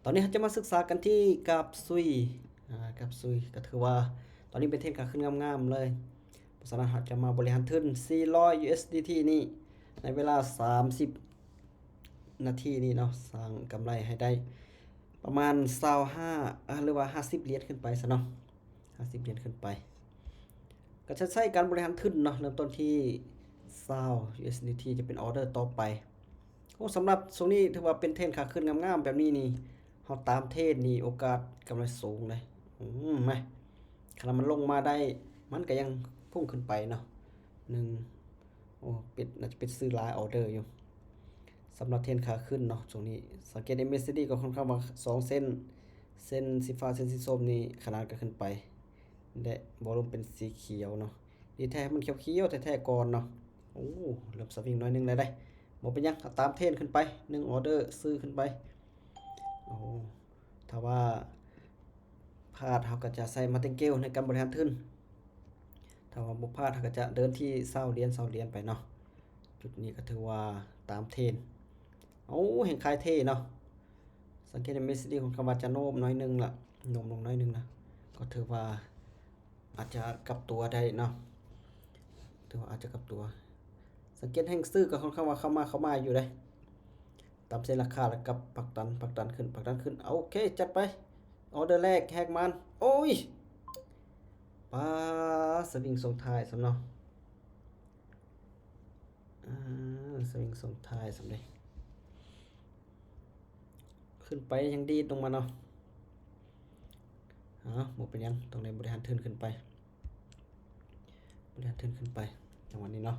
ຕອນນີ້ເຮົາຈະມາສຶກສາກັນທີ່ກາບຊຸຍ ອາ ກາບຊຸຍ ກໍຖືວ່າຕອນນີ້ເປັນເທຣນຂາຂຶ້ນງາມໆເລີຍ. ເພາະສະນັ້ນເຮົາຈະມາບໍລິຫານທຶນສີ່ຮ້ອຍ USDT ນີ້ ໃນເວລາສາມສິບນາທີນີ້ເນາະ, ສ້າງກຳໄລໃຫ້ໄດ້ປະມານຊາວຫ້າ ອາ ຫຼືວ່າຫ້າສິບຫຼຽນຂຶ້ນໄປຊະເນາະ, ຫ້າສິບຫຼຽນຂຶ້ນໄປ. ກໍຈະໃຊ້ການບໍລິຫານທຶນເນາະ, ເລີ່ມຕົ້ນທີ່ຊາວ USDT ຈະເປັນອໍເດີຕໍ່ໄປ. ໂອ້ ສຳລັບຊ່ວງນີ້ຖືວ່າເປັນເທຣນຂາຂຶ້ນງາມໆແບບນີ້ນີ້ ເຮົາຕາມເທຣນນີ້ໂອກາດກຳໄລສູງເລີຍ. ອືມ ມາ ຄັນວ່າມັນລົງມາໄດ້ ມັນກໍຍັງພຸ່ງຂຶ້ນໄປເນາະ. ໜຶ່ງ ໂອ້ ເປັນ ໜ້າຈະເປັນຊື້ຫຼາຍອໍເດີຢູ່. ສຳລັບເທຣນຂາຂຶ້ນເນາະ ຊ່ວງນີ້ສັງເກດ MACD ກໍຄ່ອນຂ້າງວ່າສອງເສັ້ນ, ເສັ້ນສີຟ້າ ເສັ້ນສີສົ້ມນີ້ຂະໜາດກໍຂຶ້ນໄປ ແລະ ວໍລຸ່ມເປັນສີຂຽວເນາະ. ດີແທ້ມັນຂຽວໆແທ້ໆກ່ອນເນາະ. ໂອ້ ເລີ່ມສະວິງໜ້ອຍໜຶ່ງແລ້ວເດ້. ບໍ່ເປັນຫຍັງ, ເອົາຕາມເທຣນຂຶ້ນໄປ ໜຶ່ງອໍເດີຊື້ຂຶ້ນໄປ. ໂອ້ ຖ້າວ່າພາດ ເຮົາກໍຈະໃຊ້ Martingale ໃນການບໍລິຫານທຶນ, ຖ້າວ່າບໍ່ພາດ ເຮົາກໍຈະເດີນທີ່ຊາວຫຼຽນ ຊາວຫຼຽນໄປເນາະ. ຈຸດນີ້ກໍຖືວ່າຕາມເທຣນ. ໂອ້ ແຮງຂາຍເທເນາະ. ສັງເກດ MACD ຂອງຄຳວ່າຈະໂນ້ມໜ້ອຍໜຶ່ງລະ, ໂນ້ມລົງໜ້ອຍໜຶ່ງນະ, ກໍຖືວ່າ ອາດຈະກັບຕົວໄດ້ເນາະ, ຖືວ່າອາດຈະກັບຕົວ. ສັງເກດແຮງຊື້ກໍຄ່ອນຂ້າງວ່າເຂົ້າມາ ເຂົ້າມາຢູ່ເດ້. ຕາມເສັ້ນລາຄາແລ້ວກັບ ຜັກດັນ ຜັກດັນຂຶ້ນ ຜັກດັນຂຶ້ນ. ໂອເຄ ຈັດໄປ. ອໍເດີແລກແຫກມານ. ໂອ້ຍ ປາ ສະວິງສົ່ງທ້າຍຊ້ຳເນາະ. ອາ ສະວິງສົ່ງທ້າຍຊ້ຳເດ້. ຂຶ້ນໄປຍັງດີດລົງມາເນາະ. ເອົາ ບໍ່ເປັນຫຍັງ, ຕ້ອງໄດ້ບໍລິຫານທຶນຂຶ້ນໄປ, ບໍລິຫານທຶນຂຶ້ນໄປ ຈັງຫວະນີ້ເນາະ.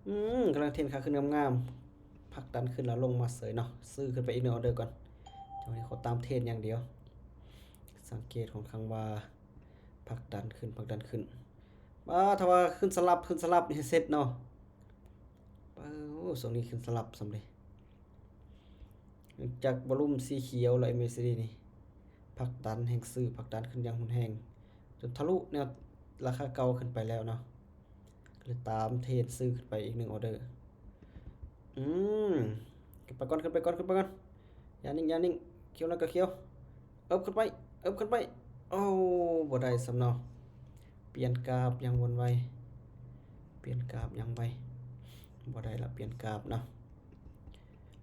ອືມ ກຳລັງເທຣນຂາຂຶ້ນງາມໆ, ຜັກດັນຂຶ້ນແລ້ວລົງມາເສີຍເນາະ. ຊື້ຂຶ້ນໄປອີກໜຶ່ງອໍເດີກ່ອນ. ຈັງຫວະນີ້ຂໍຕາມເທຣນຢ່າງດຽວ. ສັງເກດຄ່ອນຂ້າງວ່າຜັກດັນຂຶ້ນ ຜັກດັນຂຶ້ນ. ປາ ຖ້າວ່າຂຶ້ນສະຫຼັບ ຂຶ້ນສະຫຼັບນີ້ເສັດເນາະ. ປາ ໂອ້ ຊ່ວງນີ້ຂຶ້ນສະຫຼັບຊ້ຳເດ້. ຈາກວໍລຸ່ມສີຂຽວ ແລະ MACD ນີ້ ຜັກດັນແຮງຊື້ ຜັກດັນຂຶ້ນຢ່າງຮຸນແຮງ ຈົນທະລຸແນວລາຄາເກົ່າຂຶ້ນໄປແລ້ວເນາະ. ກໍເລີຍຕາມເທຣນຊື້ຂຶ້ນໄປອີກໜຶ່ງອໍເດີ. ອືມ ຂຶ້ນໄປກ່ອນ ຂຶ້ນໄປກ່ອນ ຂຶ້ນໄປກ່ອນ. ຢ່ານິ່ງ ຢ່ານິ່ງ, ຂຽວແລ້ວກໍຂຽວ. ເອິບຂຶ້ນໄປ ເອິບຂຶ້ນໄປ. ໂອ້ ບໍ່ໄດ້ຊ້ຳເນາະ. ປ່ຽນກາບຢ່າງວ່ອນໄວ ປ່ຽນກາບຢ່າງໄວ. ບໍ່ໄດ້ລະ, ປ່ຽນກາບເນາະ.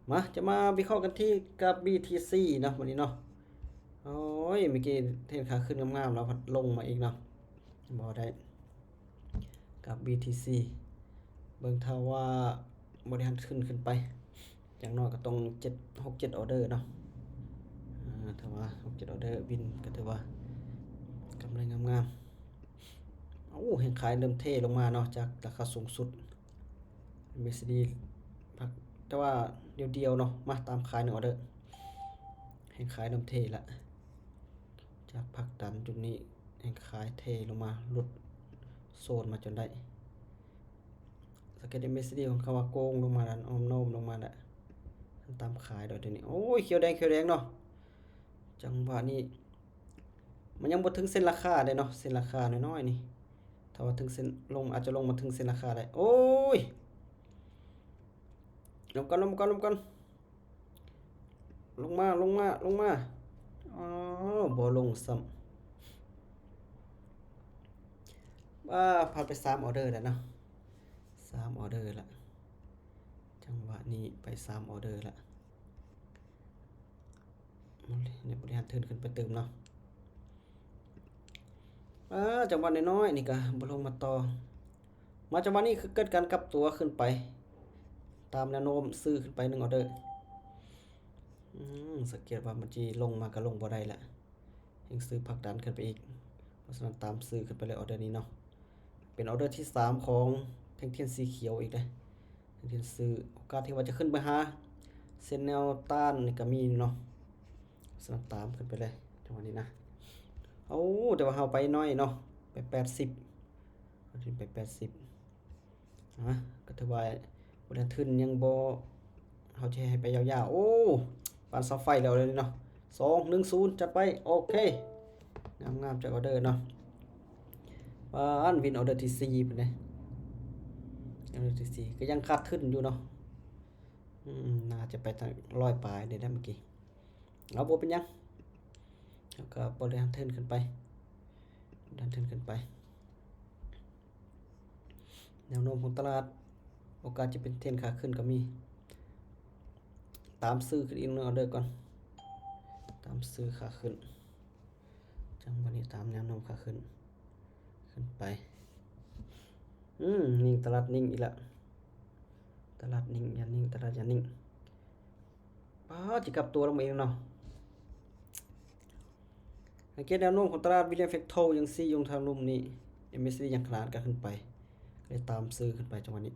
ມາ ຈະມາວິເຄາະກັນທີ່ກາບ BTC ເນາະ ມື້ນີ້ເນາະ. ໂອ້ຍ ເມື່ອກີ້ເທຣນຂາຂຶ້ນງາມໆ ແລ້ວພັດລົງມາອີກເນາະ. ບໍ່ໄດ້ ກັບ BTC ເບິ່ງ ຖ້າວ່າບໍລິຫານທຶນຂຶ້ນໄປ ຢ່າງໜ້ອຍກໍຕ້ອງເຈັດ ຫົກເຈັດອໍເດີເນາະ. ອາ ຖ້າວ່າຫົກເຈັດອໍເດີວິນ ກໍຖືວ່າກຳໄລງາມໆ. ໂອ້ ແຮງຂາຍເລີ່ມເທລົງມາເນາະ ຈາກລາຄາສູງສຸດ. MACD ພັກ ແຕ່ວ່າດຽວໆເນາະ. ມາ ຕາມຂາຍໜຶ່ງອໍເດີ. ແຮງຂາຍເລີ່ມເທລະ ຈາກຜັກດັນຈຸດນີ້ ແຮງຂາຍເທລົງມາ ຫຼຸດໂຊນມາຈົນໄດ້. ສັງເກດ MACD ຂອງເຂົາວ່າໂກງລົງມາແລ້ວ ໂນ້ມລົງມາແລ້ວ ຕາມຂາຍດອກດຽວນີ້. ໂອ້ຍ ຂຽວແດງ ຂຽວແດງເນາະ. ຈັງຫວະນີ້ມັນຍັງບໍ່ເຖິງເສັ້ນລາຄາເດ້ເນາະ, ເສັ້ນລາຄານ້ອຍໆນີ້. ຖ້າວ່າເຖິງເສັ້ນ ລົງ ອາດຈະລົງມາເຖິງເສັ້ນລາຄາໄດ້. ໂອ້ຍ ລົງກ່ອນ ລົງກ່ອນ ລົງກ່ອນ. ລົງມາ ລົງມາ ລົງມາ. ອ້າວ ບໍ່ລົງຊ້ຳ. ວ້າ ພາດໄປສາມອໍເດີແລ້ວເນາະ, ສາມອໍເດີລະ. ຈັງຫວະນີ້ໄປສາມອໍເດີລະ. ນີ້ ບໍລິຫານທຶນຂຶ້ນໄປຕື່ມເນາະ. ອາ ຈັງຫວະນ້ອຍໆນີ້ກະບໍ່ລົງມາຕໍ່. ມາຈັງຫວະນີ້ຄືເກີດການກັບຕົວຂຶ້ນໄປ ຕາມແນວໂນ້ມຊື້ຂຶ້ນໄປໜຶ່ງອໍເດີ. ອືມ ສັງເກດວ່າມັນຊິລົງມາກະລົງບໍ່ໄດ້ລະ, ແຮງຊື້ຜັກດັນຂຶ້ນໄປອີກ. ເພາະສະນັ້ນຕາມຊື້ຂຶ້ນໄປເລີຍອໍເດີນີ້ເນາະ. ເປັນອໍເດີທີສາມຂອງແທ່ງທຽນສີຂຽວອີກເດ້. ແທ່ງທຽນຊື້ ໂອກາດທີ່ວ່າຈະຂຶ້ນໄປຫາເສັ້ນແນວຕ້ານນີ້ກະມີເນາະ. ສະນັ້ນຕາມຂຶ້ນໄປເລີຍ ຈັງຫວະນີ້ນະ. ໂອ້ ແຕ່ວ່າເຮົາໄປໜ້ອຍເນາະ, ໄປແປດສິບ ເຮົາໄປແປດສິບ. ອາ ກໍຖືວ່າບໍລິຫານທຶນຍັງບໍ່ ເຮົາຈະໃຫ້ໄປຍາວໆ. ໂອ້ ປານເສົາໄຟແລ້ວເດເນາະ. ສອງ ໜຶ່ງ ສູນ ຈັດໄປ. ໂອເຄ ງາມໆ ຈັກອໍເດີເນາະ. ປານວິນອໍເດີທີສີ່ພຸ້ນເດ້. ອໍເດີທີສີ່ກໍຍັງຂາດທຶນຢູ່ເນາະ. ອືມ ໜ້າຈະໄປທາງຮ້ອຍປາຍເດ້ເມື່ອກີ້. ເອົາ ບໍ່ເປັນຫຍັງ ເຮົາກໍບໍລິຫານເທີນຂຶ້ນໄປ ບໍລິຫານເທີນຂຶ້ນໄປ. ແນວໂນ້ມຂອງຕະຫຼາດ ໂອກາດຈະເປັນເທຣນຂາຂຶ້ນກໍມີ. ຕາມຊື້ຂຶ້ນອີກໜຶ່ງອອເດີກ່ອນ ຕາມຊື້ຂາຂຶ້ນ. ຈັງຫວະນີ້ຕາມແນວໂນ້ມຂາຂຶ້ນ ຂຶ້ນໄປ. ອືມ ນິ່ງ ຕະຫຼາດນິ່ງອີກລະ ຕະຫຼາດນິ່ງ ຢ່ານິ່ງ ຕະຫຼາດຢ່ານິ່ງ. ປາດ ຊິກັບຕົວລົງມາອີກເນາະ. ສັງເກດແນວໂນ້ມຂອງຕະຫຼາດ William Factor ຍັງຊີ້ຢູ່ທາງລຸ່ມນີ້ ເອັມເອສດີ ຍັງຂະໜານກັນຂຶ້ນໄປ ເລີຍຕາມຊື້ຂຶ້ນໄປຈັງຫວະນີ້.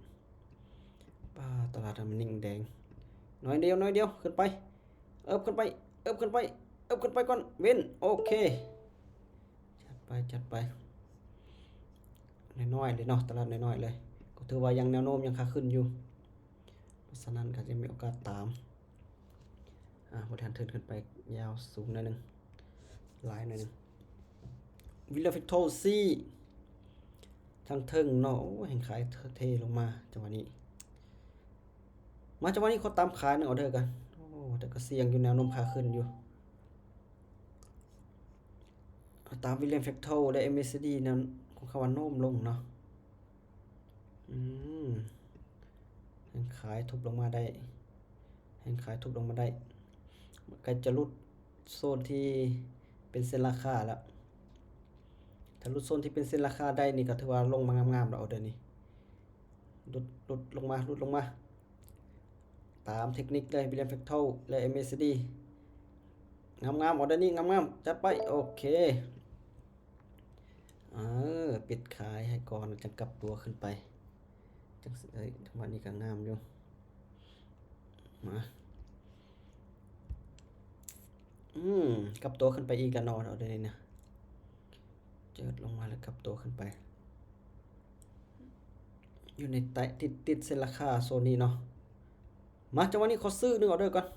ປາດ ຕະຫຼາດມັນນິ່ງແດງ ໜ້ອຍດຽວ ໜ້ອຍດຽວ ຂຶ້ນໄປ ເອິບ ຂຶ້ນໄປ ເອິບ ຂຶ້ນໄປ ເອິບ ຂຶ້ນໄປກ່ອນ ເວັນ ໂອເຄ ຈັດໄປ ຈັດໄປ. ນ້ອຍໆເລີຍເນາະ ຕະຫຼາດນ້ອຍໆເລີຍ ກໍຖືວ່າຍັງແນວໂນ້ມຍັງຂາຂຶ້ນຢູ່ ເພາະສະນັ້ນກໍຈະມີໂອກາດຕາມ. ອາ ບໍລິຫານເທີນຂຶ້ນໄປຍາວສູງໜ້ອຍໜຶ່ງ ຫຼາຍໜ້ອຍໜຶ່ງ. William Factor ຊີ້ທາງເທິງເນາະ ໂອ້ ແຮງຂາຍເທລົງມາຈັງຫວະນີ້. ມາຈັງຫວະນີ້ຂໍຕາມຂາຍໜຶ່ງອອເດີກັນ. ໂອ້ ແຕ່ກໍສ່ຽງຢູ່ ແນວໂນ້ມຂາຂຶ້ນຢູ່. ຕາມ William Factor ແລະ ເອັມເອສດີ ນັ້ນ ຂອງເຂົາວ່າໂນ້ມລົງເນາະ. ອືມ ແຮງຂາຍທຸບລົງມາໄດ້ ແຮງຂາຍທຸບລົງມາໄດ້ ໃກ້ຈະຫຼຸດໂຊນທີ່ເປັນເສັ້ນລາຄາແລ້ວ. ຖ້າຫຼຸດໂຊນທີ່ເປັນເສັ້ນລາຄາໄດ້ນີ້ ກໍຖືວ່າລົງມາງາມໆແລ້ວ ອອເດີນີ້. ຫຼຸດ ຫຼຸດລົງມາ ຫຼຸດລົງມາ. ຕາມເທັກນິກເລີຍ William Factor ແລະ ເອັມເອສດີ ງາມໆ ອອເດີນີ້ງາມໆ ຈັດໄປ ໂອເຄ. ເອີ ປິດຂາຍໃຫ້ກ່ອນ ຈັ່ງກັບຕົວຂຶ້ນໄປ ຈັ່ງ ເອີ ຈັງຫວະນີ້ກໍງາມຢູ່. ມາ ອືມ ກັບຕົວຂຶ້ນໄປອີກແລ້ວເນາະ ເອົາໄດ້ນະ ເຈີດລົງມາແລ້ວກັບຕົວຂຶ້ນໄປ ຢູ່ໃນໃຕ້ ຕິດ ຕິດເສັ້ນລາຄາໂຊນນີ້ເນາະ. ມາ ຈັງຫວະນີ້ຂໍຊື້ໜຶ່ງອອເດີກ່ອນ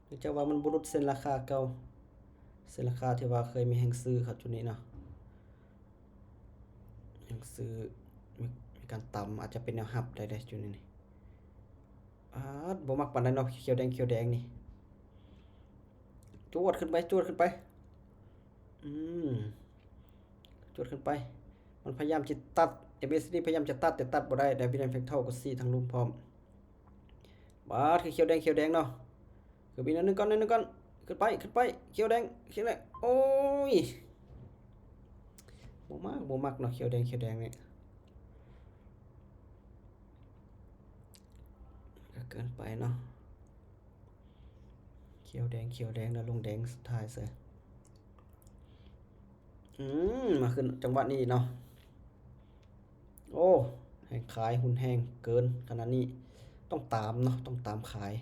ເນື່ອງຈາກວ່າມັນບໍ່ຫຼຸດເສັ້ນລາຄາເກົ່າ ເສັ້ນລາຄາທີ່ວ່າເຄີຍມີແຮງຊື້ເຂົ້າຈຸດນີ້ເນາະ ແຮງຊື້ ມີ ມີການຕຳ ອາດຈະເປັນແນວຮັບໄດ້ເດ້ ຈຸດນີ້ນີ້. ອາດ ບໍ່ມັກປານໃດເນາະ ຂຽວແດງ ຂຽວແດງນີ້ ຈວດຂຶ້ນໄປ ຈວດຂຶ້ນໄປ ອືມ ຈວດຂຶ້ນໄປ. ມັນພະຍາຍາມຈະຕັດ ເອັມເອສດີ ພະຍາຍາມຈະຕັດ ແຕ່ຕັດບໍ່ໄດ້ ແຕ່ William Factor ກໍຊີ້ທາງລຸ່ມພ້ອມ. ບາດ ຄືຂຽວແດງ ຂຽວແດງເນາະ ຂຶ້ນໄປໜ້ອຍໜຶ່ງກ່ອນ ໜ້ອຍໜຶ່ງກ່ອນ ຂຶ້ນໄປ ຂຶ້ນໄປ ຂຽວແດງ ຂຽວແດງ ໂອ້ຍ ບໍ່ມັກ ບໍ່ມັກເນາະ ຂຽວແດງ ຂຽວແດງນີ້ ກໍເກີນໄປເນາະ ຂຽວແດງ ຂຽວແດງ ແລ້ວລົງແດງສຸດທ້າຍເສີຍ. ອືມ ມາຂຶ້ນຈັງຫວະນີ້ເນາະ ໂອ້ ແຮງຂາຍຮຸນແຮງເກີນຂະໜາດນີ້ ຕ້ອງຕາມເນາະ ຕ້ອງຕາມຂາຍ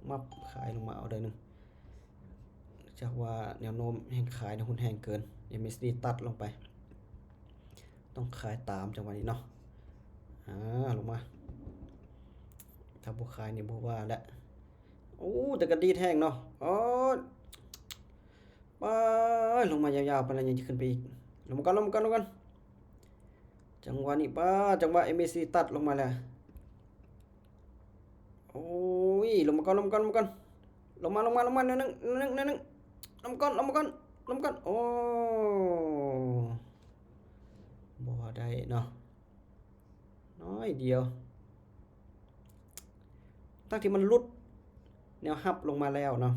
ມັບຂາຍລົງມາເອົາໄດ້ໜຶ່ງ ຈາກວ່າແນວໂນ້ມແຮງຂາຍນີ້ຮຸນແຮງເກີນ ເອັມເອສດີຕັດລົງໄປ ຕ້ອງຂາຍຕາມຈັງຫວະນີ້ເນາະ. ອາ ລົງມາ ຖ້າບໍ່ຂາຍນີ້ບໍ່ວ່າແຫຼະ. ໂອ້ ແຕ່ກໍດີດແຮງເນາະ ໂອ້ ປາດ ລົງມາຍາວໆປານນັ້ນ ຍັງຈະຂຶ້ນໄປອີກ ລົງມາກ່ອນ ລົງມາກ່ອນ ລົງມາກ່ອນ. ຈັງຫວະນີ້ ປາດ ຈັງຫວະ ເອັມເອສດີ ຕັດລົງມາແລ້ວ ໂອ້ຍ ລົງມາກ່ອນ ລົງມາກ່ອນ ລົງມາກ່ອນ ລົງມາ ລົງມາ ລົງມາ ໜ້ອຍໜຶ່ງ ໜ້ອຍໜຶ່ງ ໜ້ອຍໜຶ່ງ ລົງມາກ່ອນ ລົງມາກ່ອນ ລົງມາກ່ອນ ໂອ້ ບໍ່ໄດ້ເນາະ ໜ້ອຍດຽວ ທັງທີ່ມັນຫຼຸດແນວຮັບລົງມາແລ້ວເນາະ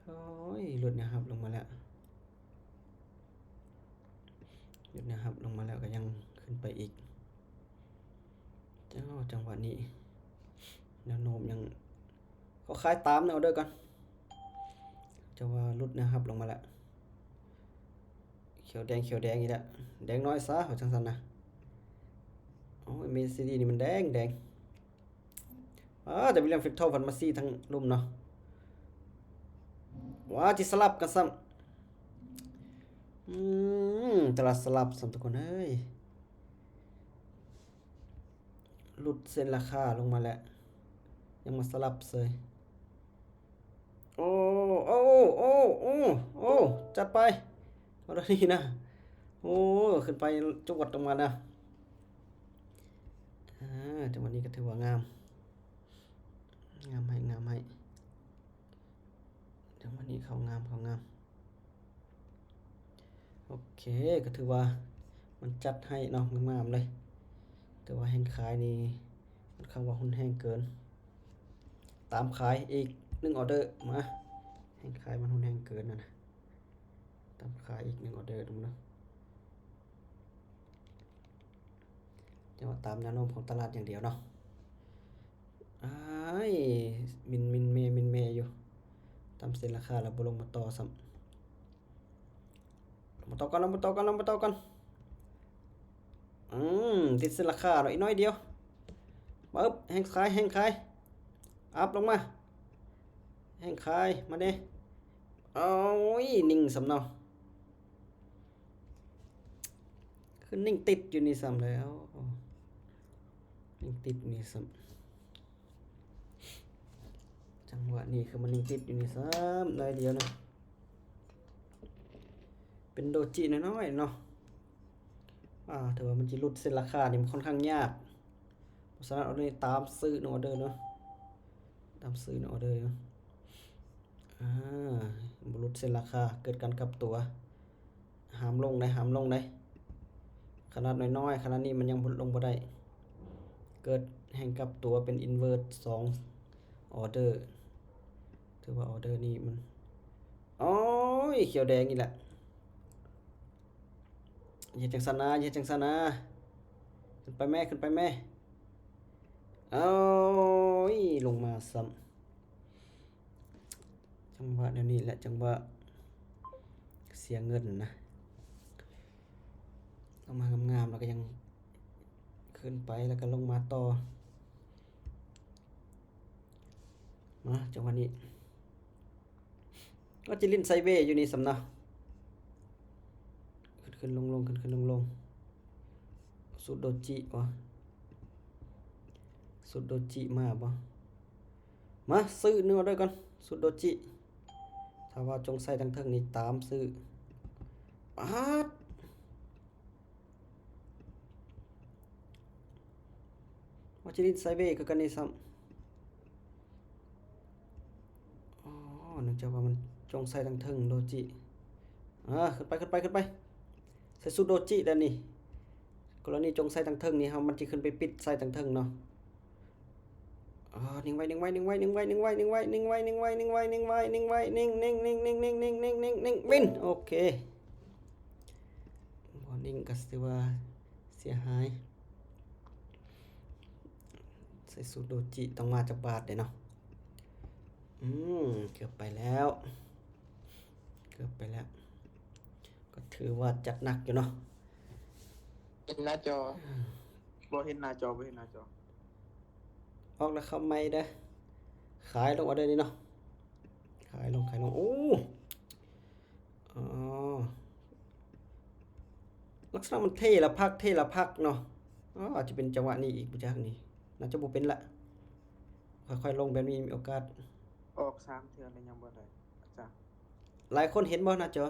ໂອ້ຍ ຫຼຸດແນວຮັບລົງມາແລ້ວ ຢຸດແນວຮັບລົງມາແລ້ວກໍຍັງຂຶ້ນໄປອີກ. ເຈົ້າ ຈັງຫວະນີ້ແນວໂນ້ມຍັງ ຂໍຂາຍຕາມແນວເດີກ່ອນ ຈະວ່າຫຼຸດແນວຮັບລົງມາແລ້ວ. ຂຽວແດງ ຂຽວແດງອີກແລ້ວ ແດງນ້ອຍຊະ ວ່າຈັ່ງຊັ້ນນະ. ໂອ້ຍ ເມຊິດີນີ້ມັນແດງ ແດງ. ອ້າ ແຕ່ວິລຽມເຟກໂທພັດມາຊີ້ທາງລຸ່ມເນາະ ວ່າຊິສະຫຼັບກັນຊ້ຳ. ອືມ ຕະຫຼາດສະຫຼັບຊ້ຳທຸກຄົນເອີຍ ຫຼຸດເສັ້ນລາຄາລົງມາແລ້ວ ຍັງມາສະຫຼັບເສີຍ. ໂອ້ ໂອ້ ໂອ້ ໂອ້ ໂອ້ ຈັດໄປ ເອົາດຽວນີ້ນະ. ໂອ້ ຂຶ້ນໄປຈວດລົງມານະ. ອ່າ ຈັງຫວະນີ້ກໍຖືວ່າງາມ ງາມໃຫ້ ງາມໃຫ້. ອັນນີ້ເຂົ້າງາມ ເຂົ້າງາມ. ໂອເຄ ກໍຖືວ່າມັນຈັດໃຫ້ເນາະ ງາມໆເລີຍ. ແຕ່ວ່າແຮງຂາຍນີ້ຂ້ອນຂ້າງວ່າຮຸນແຮງເກີນ. ຕາມຂາຍອີກໜຶ່ງອໍເດີ. ມາ ແຮງຂາຍມັນຮຸນແຮງເກີນນະ. ຕາມຂາຍອີກໜຶ່ງອໍເດີດູເນາະ. ແຕ່ວ່າຕາມແນວໂນ້ມຂອງຕະຫຼາດຢ່າງດຽວເນາະ. ອ້າຍ ມິນ ມິນແມ່ ມິນແມ່ຢູ່. ຕາມເສັ້ນລາຄາແລ້ວບໍ່ລົງມາຕໍ່ຊ້ຳ. ລົງມາຕໍ່ກ່ອນ ລົງມາຕໍ່ກ່ອນ ລົງມາຕໍ່ກ່ອນ. ອືມ ຕິດເສັ້ນລາຄາເນາະ ອີກໜ້ອຍດຽວ. ປຶບ ແຮງຂາຍ ແຮງຂາຍ ອັບລົງມາ. ແຮງຂາຍມາເດ້. ໂອ້ຍ ນິ່ງຊ້ຳເນາະ. ຄືນິ່ງຕິດຢູ່ນີ້ຊ້ຳແລ້ວ. ນິ່ງຕິດນີ້ຊ້ຳ. ຈັງຫວະນີ້ຄືມັນຍັງຕິດຢູ່ນີ້ຊ້ຳໜ້ອຍດຽວນະ. ເປັນໂດຈິນ້ອຍໆເນາະ. ອ່າ ຖືວ່າມັນຊິຫຼຸດເສັ້ນລາຄານີ້ມັນຂ້ອນຂ້າງຍາກ. ເພາະສະນັ້ນເອົານີ້ຕາມຊື້ໜຶ່ງອໍເດີເນາະ. ຕາມຊື້ໜຶ່ງອໍເດີເນາະ. ອ່າ ບໍ່ຫຼຸດເສັ້ນລາຄາ ເກີດການກັບຕົວ. ຫ້າມລົງໄດ໋ ຫ້າມລົງໄດ໋. ຂະໜາດນ້ອຍໆ ຂະໜາດນີ້ມັນຍັງລົງບໍ່ໄດ້. ເກີດແຮງກັບຕົວເປັນອິນເວີດສອງອໍເດີ. ຖືວ່າອໍເດີນີ້ມັນ ໂອ້ຍ ຂຽວແດງອີກແລ້ວ. ເຮັດຈັ່ງຊັ້ນນາ ເຮັດຈັ່ງຊັ້ນນາ. ຂຶ້ນໄປແມ້ ຂຶ້ນໄປແມ້. ໂອ້ຍ ລົງມາຊ້ຳ. ຈັງຫວະແນວນີ້ແຫຼະ ຈັງຫວະເສຍເງິນນະ. ເອົາມາງາມໆ ແລ້ວກໍຍັງຂຶ້ນໄປ ແລ້ວກໍລົງມາຕໍ່. ມາ ຈັງຫວະນີ້ກໍຈະຫຼິ້ນໄຊເວຢູ່ນີ້ຊ້ຳນະ. ຂຶ້ນໆລົງໆ ຂຶ້ນໆລົງໆ. ສູດໂດຈິບໍ່? ສູດໂດຈິມາບໍ່? ມາ ຊື້ໜຶ່ງອໍເດີກ່ອນ ສູດໂດຈິ. ຖ້າວ່າຈົ່ງໃສ່ທາງເທິງນີ້ຕາມຊື້. ປາດ ວ່າຈະຫຼິ້ນໄຊເວຄືກັນນີ້ຊ້ຳ. ອໍ ເນື່ອງຈາກວ່າມັນຈົ່ງໃສ່ທາງເທິງໂດຈິ. ອ່າ ຂຶ້ນໄປ ຂຶ້ນໄປ ຂຶ້ນໄປ. ໃສ່ສູດໂດຈິແລ້ວນີ້. ກໍລະນີຈົ່ງໃສ່ທາງເທິງນີ້ ເຮົາ ມັນຊິຂຶ້ນໄປປິດໃສ່ທາງເທິງເນາະ. ອໍ ນິ່ງໄວ້ ນິ່ງໄວ້ ນິ່ງໄວ້ ນິ່ງໄວ້ ນິ່ງໄວ້ ນິ່ງໄວ້ ນິ່ງໄວ້ ນິ່ງໄວ້ ນິ່ງໄວ້ ນິ່ງໄວ້ ນິ່ງໄວ້ ນິ່ງໄວ້ ນິ່ງ ວິນ. ໂອເຄ ບໍ່ນິ່ງກໍຖືວ່າເສຍຫາຍ. ໃສ່ສູດໂດຈິຕ້ອງມາຈັກບາດເດ້ເນາະ. ອືມ ເກືອບໄປແລ້ວ ເກືອບໄປແລ້ວ. ກໍຖືວ່າຈັດໜັກຢູ່ເນາະ. ເຫັນໜ້າຈໍ ອືມ ບໍ່ເຫັນໜ້າຈໍ ບໍ່ເຫັນໜ້າຈໍ. ອອກແລ້ວເຂົ້າໃໝ່ເດີ. ຂາຍລົງເອົາເດີນີ້ເນາະ. ຂາຍລົງ ຂາຍລົງ. ໂອ້ ອໍ ລັກສະນະມັນເທລະພັກ ເທລະພັກເນາະ. ອໍ ອາດຈະເປັນຈັງຫວະນີ້ອີກບໍ່ຈັກນີ້. ໜ້າຈະບໍ່ເປັນລະ. ຄ່ອຍໆລົງແບບນີ້ມີໂອກາດ. ອອກສາມເທື່ອແລ້ວຍັງບໍ່ໄດ້ ອາຈານ. ຫຼາຍຄົນເຫັນບໍ່ໜ້າຈໍ?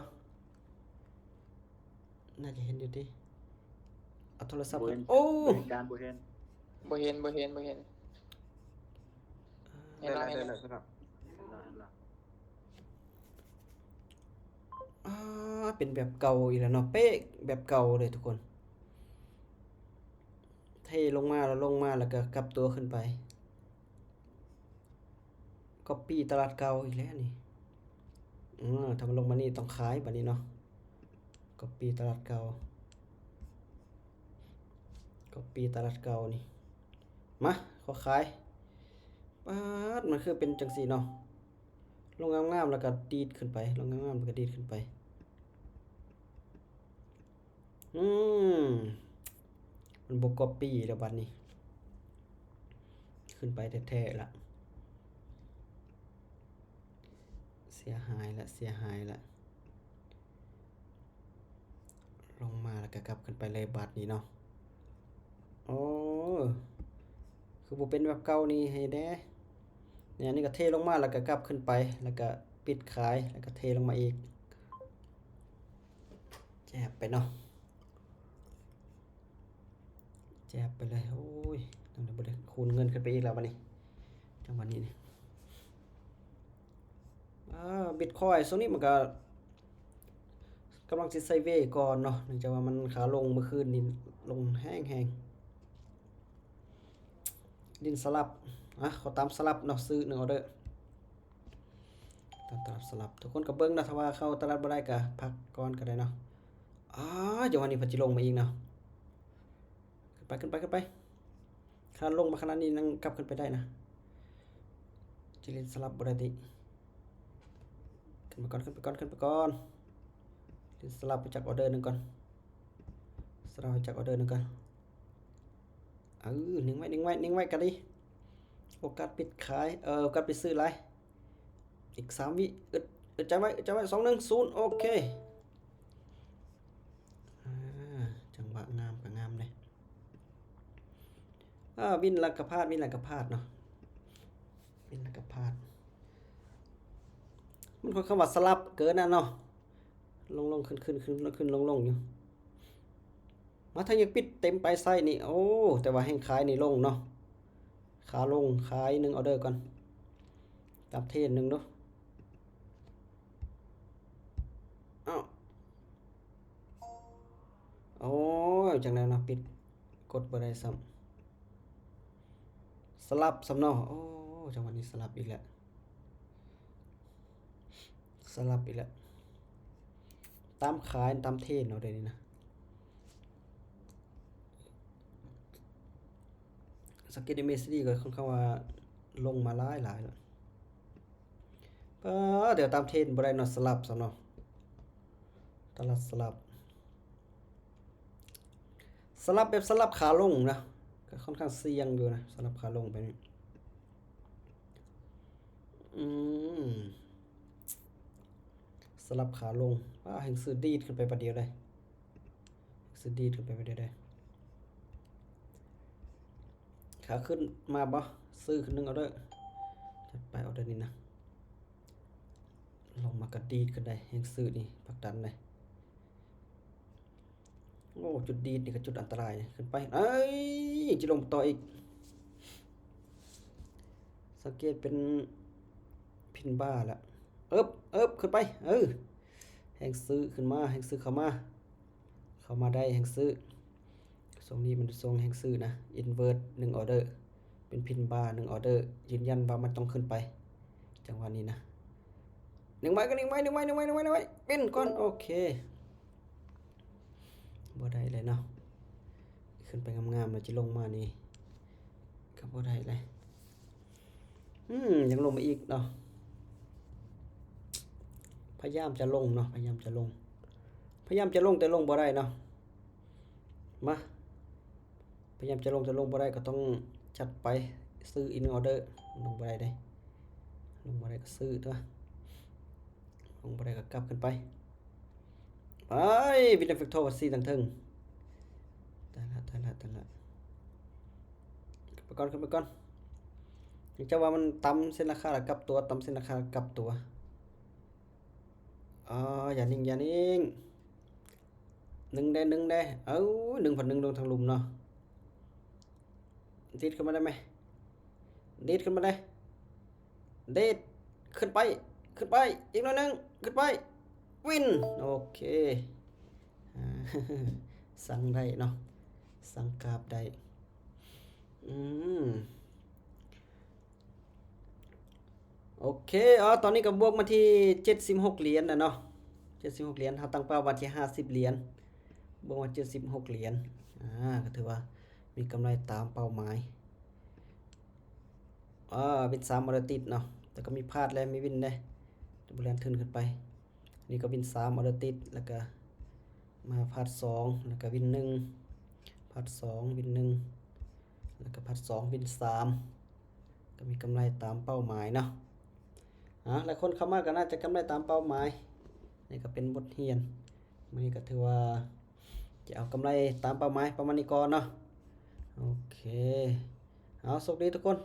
ໜ້າຈະເຫັນຢູ່ຕິ. ເອົາໂທລະສັບ ບໍ່ເຫັນ. ໂອ້ ບໍລິການບໍ່ເຫັນ. ບໍ່ເຫັນ ບໍ່ເຫັນ ບໍ່ເຫັນ. ເຫັນແລ້ວ ເຫັນແລ້ວ ເຫັນແລ້ວ. ອ່າ ເປັນແບບເກົ່າອີກແລ້ວເນາະ. ເປະແບບເກົ່າເລີຍທຸກຄົນ. ເທລົງມາ ແລ້ວລົງມາ ແລ້ວກໍກັບຕົວຂຶ້ນໄປ. ກັອບປີ້ຕະຫຼາດເກົ່າອີກແລ້ວນີ້. ເອີ ຖ້າມັນລົງມານີ້ຕ້ອງຂາຍບາດນີ້ເນາະ. ກັອບປີ້ຕະຫຼາດເກົ່າ ກັອບປີ້ຕະຫຼາດເກົ່ານີ້. ມາ ຂໍຂາຍ. ປາດ ມັນຄືເປັນຈັ່ງຊີ້ເນາະ. ລົງງາມໆ ແລ້ວກໍດີດຂຶ້ນໄປ ລົງງາມໆ ແລ້ວກໍດີດຂຶ້ນໄປ. ອືມ ມັນບໍ່ກັອບປີ້ແລ້ວບາດນີ້ ຂຶ້ນໄປແທ້ໆລະ. ເສຍຫາຍລະ ເສຍຫາຍລະ. ລົງມາແລ້ວກໍກັບຂຶ້ນໄປເລີຍບາດນີ້ເນາະ. ໂອ້ ຄືບໍ່ເປັນແບບເກົ່ານີ້ໃຫ້ແດ່. ນີ້ ອັນນີ້ກໍເທລົງມາ ແລ້ວກໍກັບຂຶ້ນໄປ ແລ້ວກໍປິດຂາຍ ແລ້ວກໍເທລົງມາອີກ. ແຈບໄປເນາະ ແຈບໄປເລີຍ. ໂອ້ຍ ຍັງບໍ່ໄດ້ຄູນເງິນຂຶ້ນໄປອີກແລ້ວບາດນີ້ ຈັງຫວະນີ້ນີ້. ອ່າ ບິດຄອຍຊ່ວງນີ້ມັນກະກຳລັງຊິໄຊເວກ່ອນເນາະ ເນື່ອງຈາກວ່າມັນຂາລົງ ມື້ຄືນນີ້ລົງແຮງໆ ຫຼິ້ນສະຫຼັບ ອ່ະ ຂໍຕາມສະຫຼັບເນາະ ຊື້ໜຶ່ງອໍເດີ ຕາມຕະຫຼາດສະຫຼັບ ທຸກຄົນກໍເບິ່ງເນາະ ຖ້າວ່າເຂົ້າຕະຫຼາດບໍ່ໄດ້ກໍພັກກ່ອນກໍໄດ້ເນາະ ອ້າ ຈັງຫວະນີ້ເພິ່ນຊິລົງມາອີກເນາະ ຂຶ້ນໄປ ຂຶ້ນໄປ ຂຶ້ນໄປ ຂະໜາດລົງມາຂະໜາດນີ້ຍັງກັບຂຶ້ນໄປໄດ້ນະ ຈະຫຼິ້ນສະຫຼັບບໍ່ໄດ້ຕິ ຂຶ້ນໄປກ່ອນ ຂຶ້ນໄປກ່ອນ ຂຶ້ນໄປກ່ອນ ຫຼິ້ນສະຫຼັບໄປຈັກອໍເດີໜຶ່ງກ່ອນ ສະຫຼັບໄປຈັກອໍເດີໜຶ່ງກ່ອນ ເອີ ນິ່ງໄວ້ ນິ່ງໄວ້ ນິ່ງໄວ້ກໍດີ ໂອກາດປິດຂາຍ ເອີ ໂອກາດປິດຊື້ຫຼາຍ ອີກສາມວິ ອຶດ ອຶດໃຈໄວ້ ອຶດໃຈໄວ້ ສອງ ໜຶ່ງ ສູນ ໂອເຄ ອ່າ ຈັງຫວະງາມກໍງາມເດ້ ອ່າ ວິນແລ້ວກໍພາດ ວິນແລ້ວກໍພາດເນາະ ວິນແລ້ວກໍພາດ ມັນຄ່ອນຂ້າງວ່າສະຫຼັບເກີນນະເນາະ ລົງໆ ຂຶ້ນໆ ຂຶ້ນໆ ລົງໆ ຢູ່ ມາທາງຍັງປິດເຕັມໄປໄຊນີ້ ໂອ້ ແຕ່ວ່າແຮງຂາຍນີ້ລົງເນາະ ຂາລົງ ຂາຍໜຶ່ງອໍເດີກ່ອນ ຕາມເທຣນໜຶ່ງເນາະ ອ້າວ ໂອ້ຍ ຈັ່ງໃດເນາະ ປິດ ກົດບໍ່ໄດ້ຊ້ຳ ສະຫຼັບຊ້ຳເນາະ ໂອ້ ຈັງຫວະນີ້ສະຫຼັບອີກແລ້ວ ສະຫຼັບອີກແລ້ວ ຕາມຂາຍຕາມເທຣນເນາະ ດຽວນີ້ນະ ສັງເກດເອັມເອຊີດີ ກໍຄ່ອນຂ້າງວ່າລົງມາຫຼາຍໆ ແລ້ວ ປາດ ດຽວຕາມເທຣນບໍ່ໄດ້ເນາະ ສະຫຼັບຊ້ຳເນາະ ຕະຫຼາດສະຫຼັບ ສະຫຼັບແບບສະຫຼັບຂາລົງນະ ກໍຄ່ອນຂ້າງສ່ຽງຢູ່ນະ ສະຫຼັບຂາລົງໄປນີ້ ອືມ ສະຫຼັບຂາລົງ ວ້າ ແຮງຊື້ດີດຂຶ້ນໄປບາດດຽວເລີຍ ຊື້ດີດຂຶ້ນໄປບາດດຽວເລີຍ ຂາຂຶ້ນມາບໍ່ ຊື້ຂຶ້ນໜຶ່ງອໍເດີ ຈັດໄປອໍເດີນີ້ນະ ລົງມາກະດີດຂຶ້ນໄດ້ ແຮງຊື້ນີ້ ພັກດັນໄດ້ ໂອ້ ຈຸດດີດນີ້ກໍຈຸດອັນຕະລາຍ ຂຶ້ນໄປ ເອີຍ ຊິລົງຕໍ່ອີກ ສັງເກດເປັນພິນບາແລ້ວ ເອີບ ເອີບ ຂຶ້ນໄປ ເອີ ແຮງຊື້ຂຶ້ນມາ ແຮງຊື້ເຂົ້າມາ ເຂົ້າມາໄດ້ແຮງຊື້ ຊ່ວງນີ້ມັນຊ່ວງແຮງຊື້ນະ ອິນເວີດໜຶ່ງອໍເດີ ເປັນພິນບາໜຶ່ງອໍເດີ ຢືນຢັນວ່າມັນຕ້ອງຂຶ້ນໄປ ຈັງຫວະນີ້ນະ ໜຶ່ງໄວ້ກໍໜຶ່ງໄວ້ ໜຶ່ງໄວ້ ໜຶ່ງໄວ້ ໜຶ່ງໄວ້ ເປັນກ່ອນ ໂອເຄ ບໍ່ໄດ້ເລີຍເນາະ ຂຶ້ນໄປງາມໆ ແລ້ວຈະລົງມານີ້ ກໍບໍ່ໄດ້ເລີຍ ອືມ ຍັງລົງມາອີກເນາະ ພະຍາຍາມຈະລົງເນາະ ພະຍາຍາມຈະລົງ ພະຍາຍາມຈະລົງແຕ່ລົງບໍ່ໄດ້ເນາະ ມາ ພະຍາຍາມຈະລົງແຕ່ລົງບໍ່ໄດ້ ກໍຕ້ອງຈັດໄປ ຊື້ອີກໜຶ່ງອໍເດີ ລົງບໍ່ໄດ້ເດ້ ລົງບໍ່ໄດ້ກໍຊື້ຕົວະ ລົງບໍ່ໄດ້ກໍກັບຂຶ້ນໄປ ໄປ ວິນເອັຟເຟັກໂທ ສີ່ທາງເທິງ ຕາຍລະ ຕາຍລະ ຕາຍລະ ຂຶ້ນໄປກ່ອນ ຂຶ້ນໄປກ່ອນ ຈັກວ່າມັນຕຳເສັ້ນລາຄາແລ້ວກັບຕົວ ຕຳເສັ້ນລາຄາແລ້ວກັບຕົວ ອ່າ ຢ່ານິ່ງ ຢ່ານິ່ງ ໜຶ່ງແດ່ ໜຶ່ງແດ່ ເອົາ ໜຶ່ງພັນໜຶ່ງລົງທາງລຸ່ມເນາະ ດີດຂຶ້ນມາໄດ້ໄໝ? ດີດຂຶ້ນມາໄດ້ ດີດ ຂຶ້ນໄປ ຂຶ້ນໄປ ອີກໜ້ອຍໜຶ່ງ ຂຶ້ນໄປ ວິນ ໂອເຄ ສັ່ງໄດ້ເນາະ ສັ່ງກາບໄດ້ ອືມ ໂອເຄ ອໍ ຕອນນີ້ກໍບວກມາທີ່ເຈັດສິບຫົກຫຼຽນແລ້ວເນາະ ເຈັດສິບຫົກຫຼຽນ ເຮົາຕັ້ງເປົ້າມາທີ່ຫ້າສິບຫຼຽນ ບວກມາເຈັດສິບຫົກຫຼຽນ ອ່າ ກໍຖືວ່າມີກຳໄລຕາມເປົ້າໝາຍ ອ່າ ວິນສາມອໍເດີຕິດເນາະ ແຕ່ກໍມີພາດແລະມີວິນເດ້ ບໍ່ແລ່ນທຶນຂຶ້ນໄປ ນີ້ກໍວິນສາມອໍເດີຕິດ ແລ້ວກໍມາພາດສອງ ແລ້ວກໍວິນໜຶ່ງ ພາດສອງ ວິນໜຶ່ງ ແລ້ວກໍພາດສອງ ວິນສາມ ກໍມີກຳໄລຕາມເປົ້າໝາຍເນາະ ອ່າ ຫຼາຍຄົນເຂົ້າມາກໍໜ້າຈະກຳໄລຕາມເປົ້າໝາຍ ນີ້ກໍເປັນບົດຮຽນ ມື້ນີ້ກໍຖືວ່າຈະເອົາກຳໄລຕາມເປົ້າໝາຍປະມານນີ້ກ່ອນເນາະ ໂອເຄ ເອົາ ໂຊກດີທຸກຄົນ